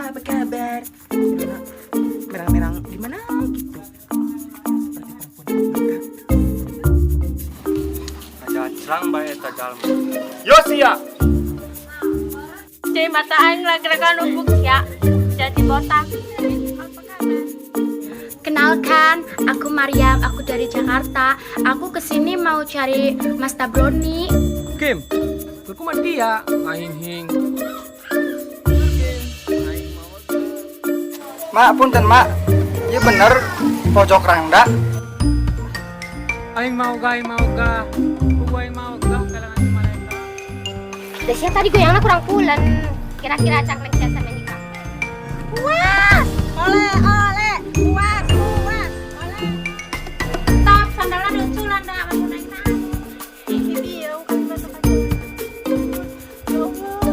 Apa kabar? Merang-merang gimana gitu. Seperti perempuan mata. Ngajacrang bae eta jalma. Yo sia. Cai mata aing lagi-lagi nubuk ya. Jadi botak. Apa kabar? Kenalkan, aku Mariam, aku dari Jakarta. Aku kesini mau cari Mas Tabroni. Kim, kumaha dia ngahing-hing. Mak, punten mak. Iya bener, pojok rangda. Aing mau ga, aing mau ga. Kubu aing mau ga kalangan si mereka. Biasanya tadi goyangnya kurang pulen. Kira-kira cangkleng siasa menikah. Puas! Ole ole, puas puas. Ole. Top, sandalnya lucu lah, ndak kamu naik naik. Ini dia kali masuk aja. Ya Allah,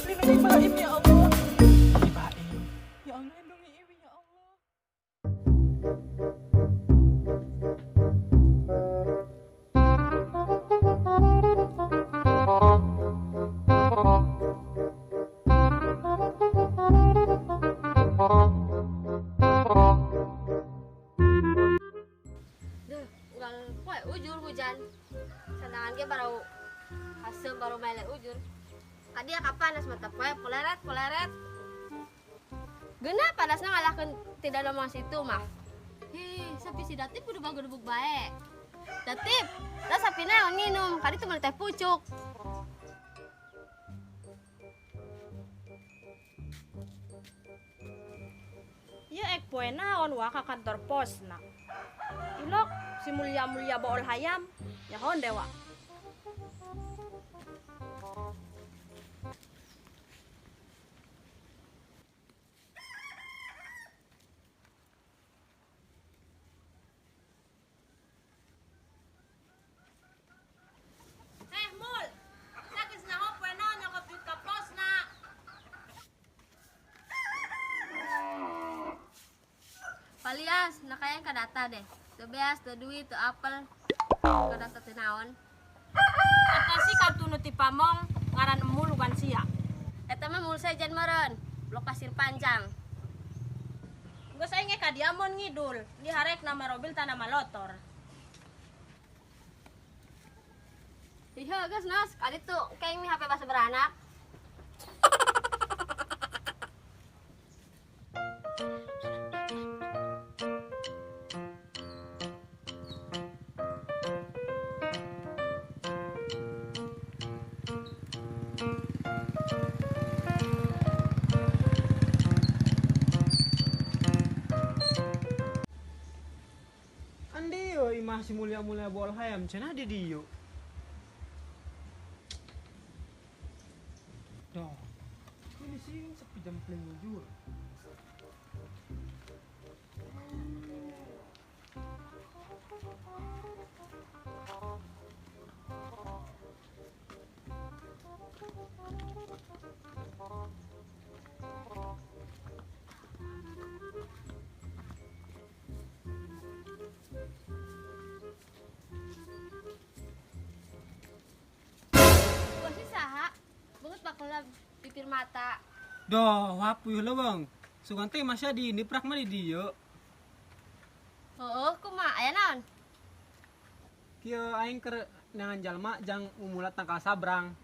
lindungi Baim ya Allah. Baim. Ya Allah, lindungi Iwi ya Allah. Duh, unggal poe ujur hujan. Sandangan ge baru hasil baru mele ujur. Kadia kapan as mata poe poleret poleret. Geuna panasna ngalahkeun tidak ngomong situ mah. Hi, sapi si Datip udah bagedebuk bae. Datip, lah sapi naon nginum, kadi tuh meuli teh pucuk. Ieu ek poe naon wa ka kantor posna. Ilok si mulia-mulia bool hayam, nyahon dewa. Eh mul, sageus nyaho poe naon nyokot duit ka posna. Palias, nak kayang ka data deh. Teu beas, teu duit, teu apel. Ka data teu naon. Eta si kartu nu ti pamong ngaran emul bukan sia. Eta mah mul sejen meureun, blok pasir panjang. Geus aing ge ka dieu mun ngidul, diharek nama robil tanah malotor. Iya, geus nos, kali tuh keng mi HP basa beranak. Andi yo imah si mulia-mulia bol hayam cenah di dieu. Doh. Ini sih sepi jam peling jujur. Gua sih saha, banget bakeula bibir mata. Doh, wapuh lo bang. Sugan teh masih di ini prak mah di dieu. Heeh, kumaha aya naon? Kieu aing keur neangan jalma jang mumulat tangkal sabrang.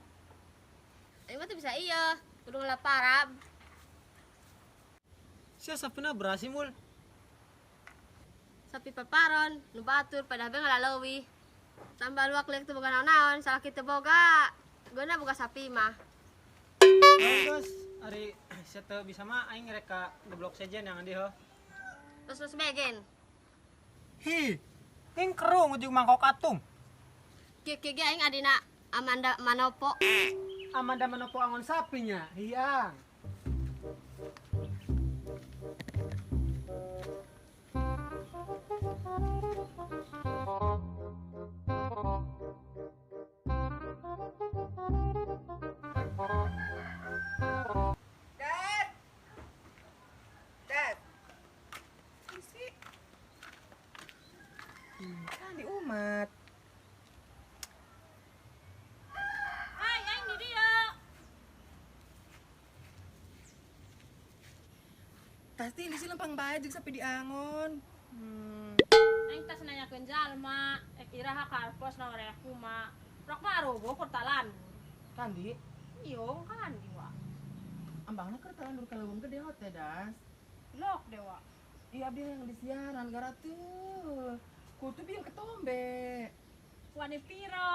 Aing mah teu bisa ieu, kudu ngelaparab. Sia sapina berasi mul. Sapi paparon, nu batur pada be ngalaleuwih. Tambah luak liuk teu boga naon-naon, salah kitu boga. Geuna boga sapi mah. Terus ari sia teu bisa mah aing rek ka geblok sejen yang andi heuh. Terus-terus begen. Hi, aing keru ngujung mangkok atung. Kieu kieu ge aing adina Amanda Manopo. Amanda Manopo angon sapinya, hiang. Dad. Dad. Isi. Kan di umat. Hai, aing di dieu. Pasti ini sih lempang bae jeung sapi diangon. Aing tas nanyakeun jalma, ek iraha ka pos na wareh kuma. Rok mah arobo kurtalan. Kandi, Iyo, kan di wa. Ambangna keur talan dur kaleuweung gede hote das. Lok dewa. Iya abdi yang disiaran gara tuh. Kutu biang ketombe. Wani piro?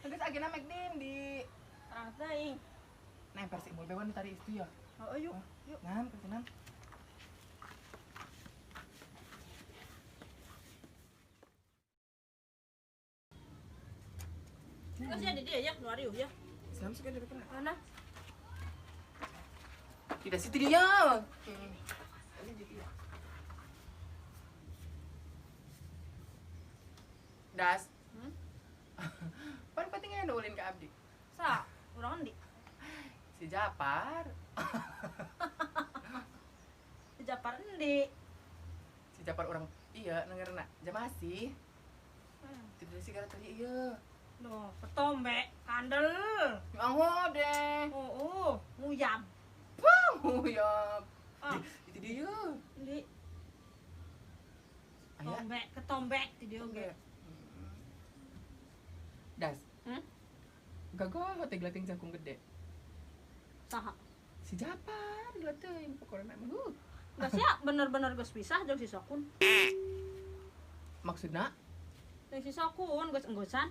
Geus agena mek dindi. Terang teuing. Nempel si Imul bewan tadi itu ya. Oh, yuk. Yuk. Nam, kesenam. Geus ya di dia ya, nu ariuh ya. Islam suka dari kena. Mana? Tidak situ dia. Das. Hmm? Pan pentingnya nulin ke abdi. Sa, urang endi? Si Japar. Si Japar endi? Si Japar orang iya nengerna jamasi. Tidak sih gara tadi iya. Loh, ketombe, kandel. Ango deh. Oh, nguyam. Nguyam. Ah. Itu dia. Endi? Aya. Tombe, ketombe di dia oge. Das. Hmm? Gagah teh gelating jangkung gede. Saha? Si Japar gelating pokoknya mah. Geus ya bener-bener geus pisah jeung si Sokun. Maksudna? Jeung si Sokun geus enggosan.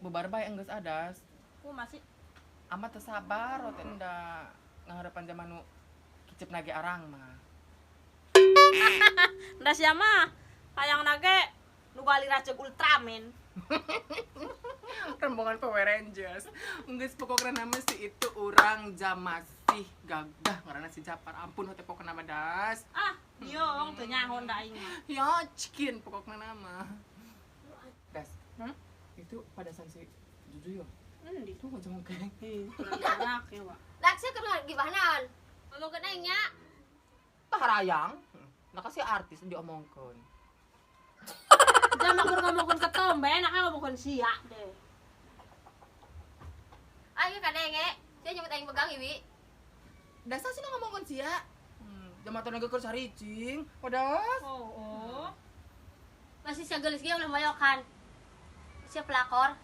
Bubar bae enggeus adas. Ku masih amat teu sabar teh enda ngaharapan zaman nu kicep nage arang mah. Nda sia mah hayang nage nu galira jeung Ultraman. Rombongan Power Rangers. Enggeus pokokna nama si itu urang jamasih gagah ngaranna si Japar. Ampun hate pokokna mah das. Ah, diong teu nyaho da aing mah. Ya cikin pokokna nama. Das. Hmm? Itu padasan si Juju yo. Endi? Itu ngomong kayak. Anak ya, Wak. Dak sia keur gibahnaon? Ngomongkeun aing nya. Tah harayang. Nah kasih artis diomongkeun. Jangan keur ngomongkeun ketombe, enaknya ngomongkeun sia deh. Aing kadenge, sia nyebut aing begang iwi. Dasar sih ngomongkeun sia. Jamaah ge keur saricing, padas. Oh, oh. Masih sia geulis ge ulah moyokan. Sia pelakor.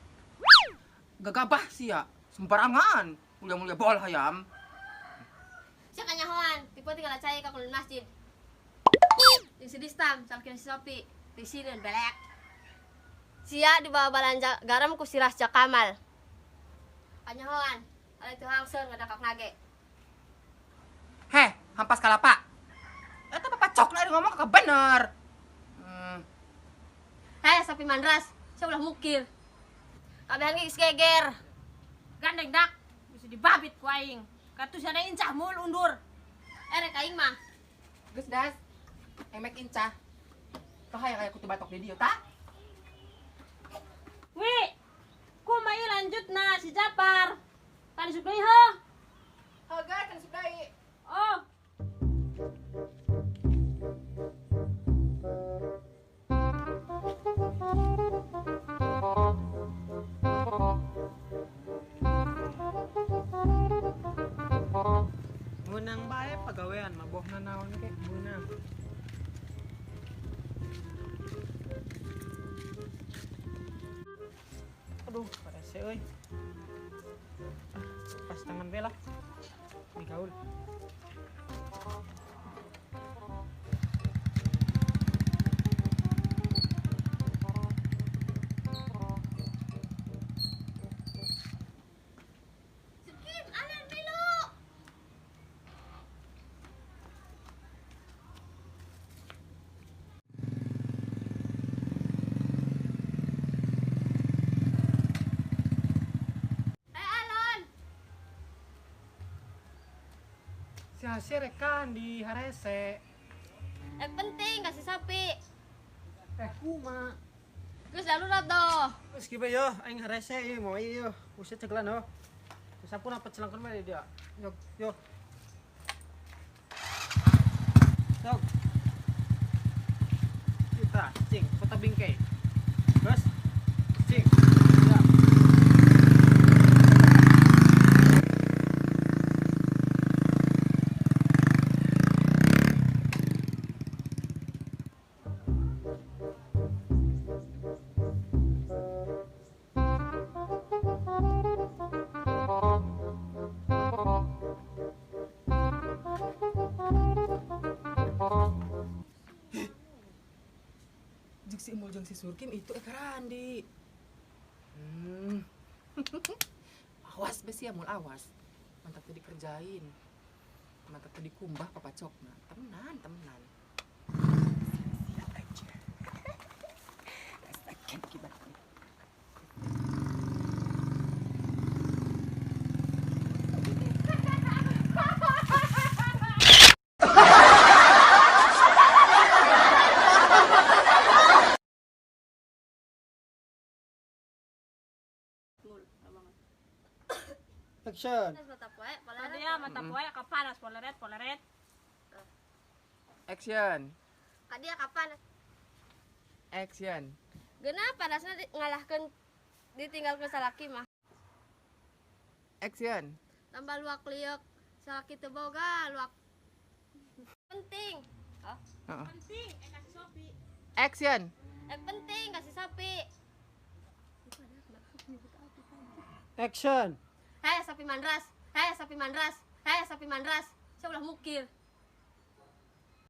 Gagabah sia, sembarangan. Mulia-mulia bol hayam. Sia kanyahoan, tipe tinggal cai ka kulun masjid. Jeung si Distam, salkin si Sopi, disineun belek. Sia dibawa balanja garam ku si Rasja Kamal. Kanyahoan, ada itu hangseun ngadakak nage. Heh, hampas kalapa. Eta papacokna ngomong kagak bener. Heh, sapi mandras, sia ulah mukir. Kabehan ge geus geger. Gandeng dak, bisa dibabit ku aing. Katu sia incah mul undur. Rek aing mah. Geus das. Emek incah. Kahaya kaya kutu batok di dieu tah. Wi, kumaha ieu lanjutna si Japar? Kan isuk deui heuh. Heuh, kan isuk deui. Oh. Menang bae pagawean mah bohna naon ke meunang. Aduh, parese euy. Pas tangan we lah. Digaul. Sekim, alon milu. Alon. Si Hasir rekan di harese. Penting kasih sapi. Kuma. Geus darurat doh. Geus kieu yo, aing harese ieu moal ieu yo. Usah ceglan yo. Sampun apa celangkeun bae dia. Yo, yo. Sok. Kita cing, kota bingkai. Geus. Cing. Ya. Cek si Emul jeung si Surkim itu Eka Randi. Awas besi ya Mul, awas. Mantap tadi dikerjain. Mantap tadi kumbah papacokna. Temenan, temenan. Siap aja. Rasakan akibatnya. Action. Panas mata poe, poleret. Tadi ya mata poe kapanas poleret poleret. Action. Kadia kapan? Action. Geuna panasna ngalahkeun ditinggalkeun salaki mah. Action. Tambah luak liuk salaki teu boga luak. Penting. Heeh. Penting kasih Sopi. Action. Penting kasih sapi. Action. Hei sapi mandras, hei sapi mandras, hei sapi mandras. Saya ulah mukir.